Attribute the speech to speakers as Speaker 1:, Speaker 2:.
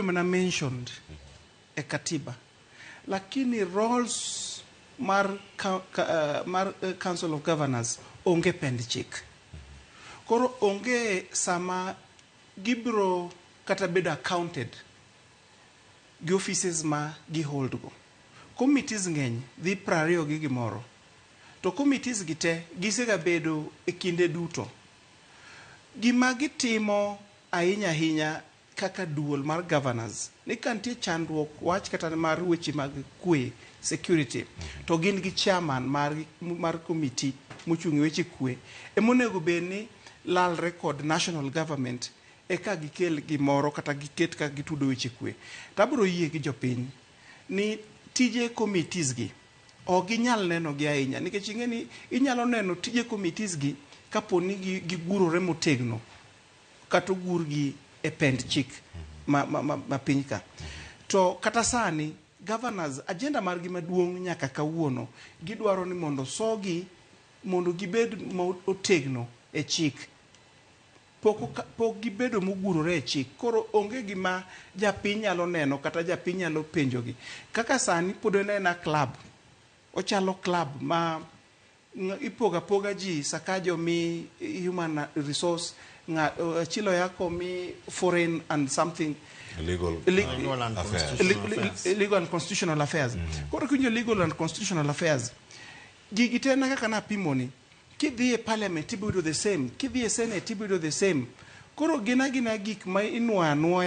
Speaker 1: mana mentioned e katiba, lakini roles mar Council of Governors onge pend chik. Koro onge sama gibiro kata bedo accounted gi offices ma gi hold go. Committees ng'eny dhi 20 gi gimoro, to committees gi te gisega bedo e kinde duto. Gima gitimo ahinya ahinya kaka duol mar governors ni ka nitie chandruok wach kata mar weche mag kwe, security, to gin gi chairman mar committee mochung' e weche kwe emonego bed ni lalre kod national government eka gikel gimoro kata giket kaka gitudo weche kwe. To abiro yie gi jopiny ni tije committees gi ok ginyal neno gi ahinya, nikech ing'e ni inyalo neno tije committees gi kapo ni gigurore motegno kata ogurgi e pend chik ma piny ka. To kata sani governors agenda margi maduong' nyaka kawuono gidwaro ni mondo sogi mondo gibed motegno e chik. Pok gibedo mogurore e chik, koro onge gima japiny nyalo neno kata japiny nyalo penjogi. Kaka sani pod en aena club, ochalo club ma ipogo apoga ji. Sakaja omi human resource, Achilo Yako mi foreign and something.
Speaker 2: Legal,
Speaker 3: Legal and
Speaker 2: affairs.
Speaker 3: Constitutional affairs.
Speaker 1: Legal and constitutional affairs. Koro kiwinjo legal and constitutional affairs, gigi te na kaka napimoni, kidhi e parliament ibiro yudo the same, kidhi e senate ibiro yudo the same. Koro gin agina gik ma inuoyo anuoya.